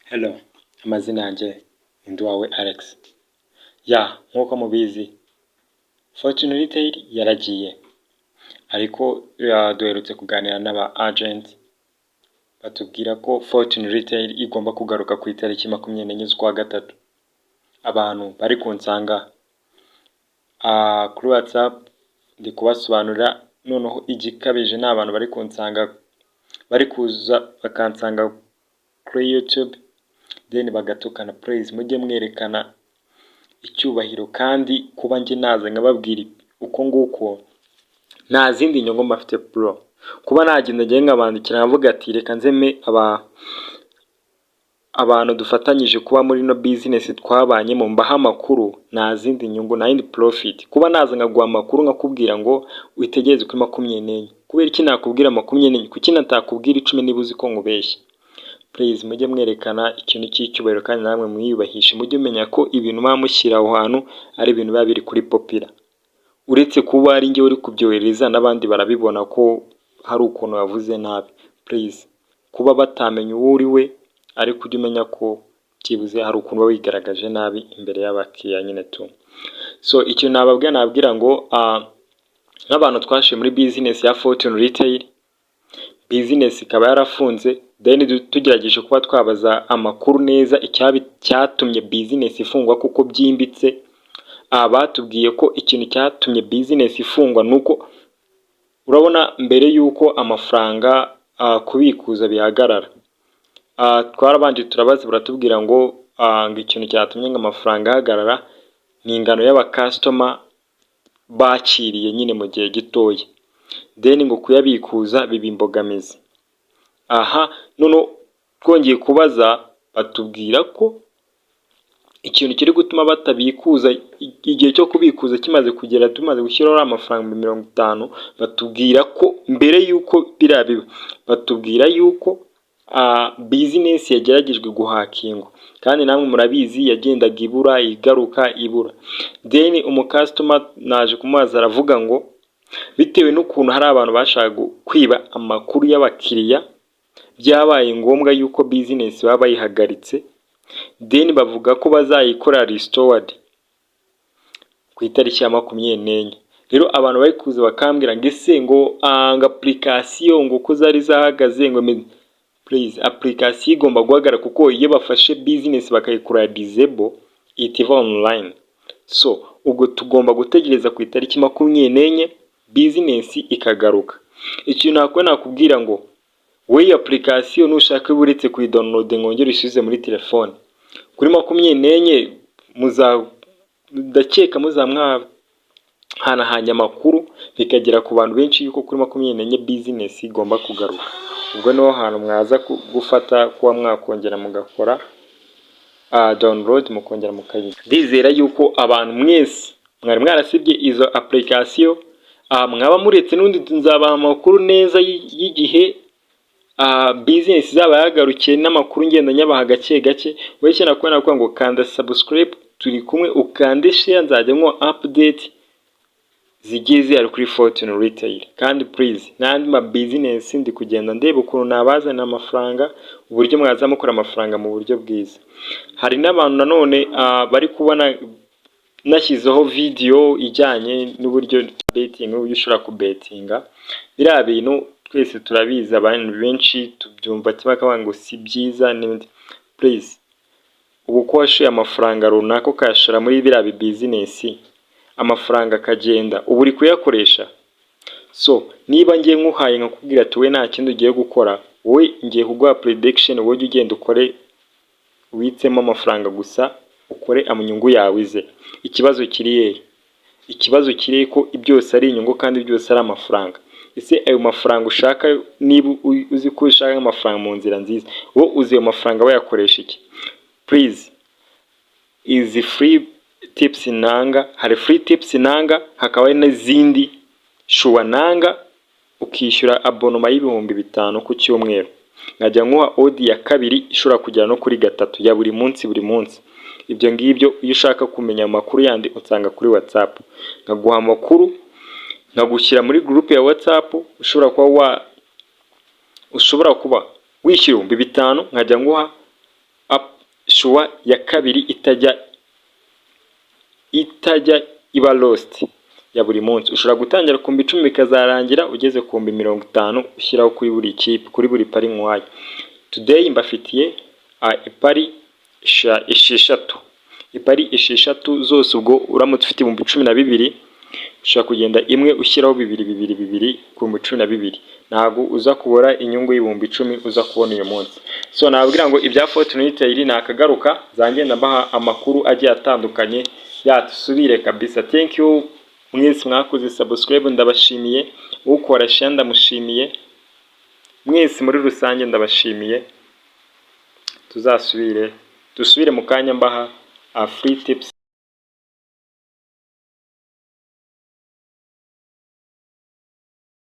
Hello, amazina yanjye ni Nduwawe Alex. Ya, nk'uko mubizi, Fortune Retail yaragiye, ariko duherutse kuganira n'aba agent batubwira ko Fortune Retail igomba kugaruka ku itariki 24 z'ukwa gatatu. Abantu bari kunsanga kuri WhatsApp, ndi kubasobanurira. Noneho igikabije ni abantu bari kunsanga, bari kuza bakansanga kuri YouTube, then bagatukana. Please, mujye mwerekana icyubahiro, kandi kuba njye naza nkababwira uko nguko, nta zindi nyungu mba mfite, bro. Kuba nagenda njyewe nkabandikira nkavuga ati: "Reka nzeme aba abantu dufatanyije kuba muri ino business twabanyemo, mbaha amakuru," nta zindi nyungu, nta yindi profit. Kuba naza nkaguha amakuru nkakubwira ngo witegereze kuri 24, kubera iki nakubwira 24? Kuki natakubwira 10 niba uzi ko nkubeshya? Please, mujye mwerekana ikintu cy'icyubahiro kandi namwe mwiyubahishe. Mujye mumenya ko ibintu muba mushyira aho hantu ari ibintu biba biri kuri popular. Uretse kuba ari njye uri kubyohereza, n'abandi barabibona ko hari ukuntu wavuze nabi. Please, kuba batamenya uwo uri we, ariko ujye umenya ko byibuze hari ukuntu uba wigaragaje nabi imbere y'abakiriya nyine tu. So ikintu nababwira, nababwira ngo nk'abantu twashiye muri business ya Fortune Retail, business ikaba yarafunze, then tugerageje kuba twabaza amakuru neza cyatumye business ifungwa kuko byimbitse, batubwiye ko ikintu cyatumye business ifungwa ni uko, urabona, mbere y'uko amafaranga kubikuza bihagarara, twarabanje turabaza, baratubwira ngo ikintu cyatumye ngo amafaranga ahagarara ni ingano y'aba customer bakiriye nyine mu gihe gitoya, then ngo kuyabikuza biba imbogamizi. Aha noneho twongeye kubaza, batubwira ko ikintu kiri gutuma batabikuza, igihe cyo kubikuza kimaze kugera, tumaze gushyiraho amafaranga 50, batubwira ko mbere y'uko biriya biba, batubwira y'uko business yageragejwe guhackingwa, kandi namwe murabizi, yagendaga ibura, igaruka, ibura. Then umu customer naje kumubaza, aravuga ngo bitewe n'ukuntu hari abantu bashaka kwiba amakuru y'abakiriya, byabaye ngombwa y'uko business baba bayihagaritse. Then bavuga ko bazayikora restored ku itariki ya 24. Rero abantu bari kuza bakambwira ngo ese ngo application ngo ko zari zahagaze, ngo please, application igomba guhagarara kuko iyo bafashe business bakayikora disable, ihita iva online. So ubwo tugomba gutegereza ku itariki 24, business ikagaruka. Ikintu nakora, nakubwira ngo wowe iyo application nushaka uba uretse kuyidownload ngo wongere uyisubize muri telefone. Kuri 24 ndakeka muzaba mwahanahanye amakuru, bikagera ku bantu benshi yuko kuri 24 business igomba kugaruka. Ubwo niho hantu mwaza gufata kuba mwakongera mugakora download, mukongera mukayiga. Ndizera yuko abantu mwese mwari mwarasibye izo application mwaba muretse, n'undi nzabaha amakuru neza y'igihe business izaba yagarukiye, n'amakuru ngenda nyabaha gake gake. Wowe icyo nakubwira ngo kanda subscribe, turi kumwe, ukande share, nzajya nkuha update zigiye zihari kuri Fortune Retail. Kandi please, n'andi ma business ndi kugenda ndeba ukuntu nabazanira amafaranga, uburyo mwaza mukora amafaranga mu buryo bwiza. Hari n'abantu nanone bari kubona nashyizeho video ijyanye n'uburyo betting, n'uburyo ushobora kubetinga. Biriya bintu twese turabizi, abantu benshi tubyumva kimwe, bakavuga ngo si byiza n'ibindi. Please, ubu ko washoye amafaranga runaka, ukayashora muri biriya bibusiness, amafaranga akagenda, ubu uri kuyakoresha. So niba ngiye nkuhaye nkakubwira ati: "We nta kindi ugiye gukora, wowe ngiye kuguha prediction, wowe ujye ugenda ukore, witsemo amafaranga gusa, ukore inyungu yawe ize." Ikibazo kiri hehe? Ikibazo kiri ko byose ari inyungu kandi byose ari amafaranga. Ese ayo mafaranga ushaka, niba uzi ko ushaka amafaranga mu nzira nziza, wowe uzi ayo mafaranga wayakoresha iki? Please, izi free tips nanga, hari free tips nanga, hakaba hari n'izindi sure nanga ukishyura abonnement y'5,000 ku cyumweru, nkajya nkuha odd ya kabiri ishobora kugera no kuri gatatu ya buri munsi, buri munsi. Ibyo ngibyo, iyo ushaka kumenya amakuru yandi, unsanga kuri WhatsApp, nkaguha amakuru, nkagushyira muri group ya WhatsApp. Ushobora kuba wishyura 5,000, nkajya nguha Sure ya kabiri itajya iba lost ya buri munsi. Ushobora gutangira ku 10,000, bikazarangira ugeze ku 50,000 ushyiraho kuri buri kipe, kuri buri pari nkuhaye. Today mbafitiye ipari esheshatu, ipari esheshatu zose. Ubwo uramutse ufite 12,000, ushobora kugenda imwe ushyiraho bibiri, bibiri, bibiri ku 12,000, ntabwo uza kubura inyungu y'10,000 uza kubona uyu munsi. So nababwira ngo ibya Fortune Retail ni akagaruka, nzagenda mbaha amakuru agiye atandukanye. Yatusubire kabisa. Thank you mwese mwakoze subscribe, ndabashimiye. Ukora share, ndamushimiye. Mwese muri rusange ndabashimiye. Tuzasubire, dusubire mu kanya mbaha free tips.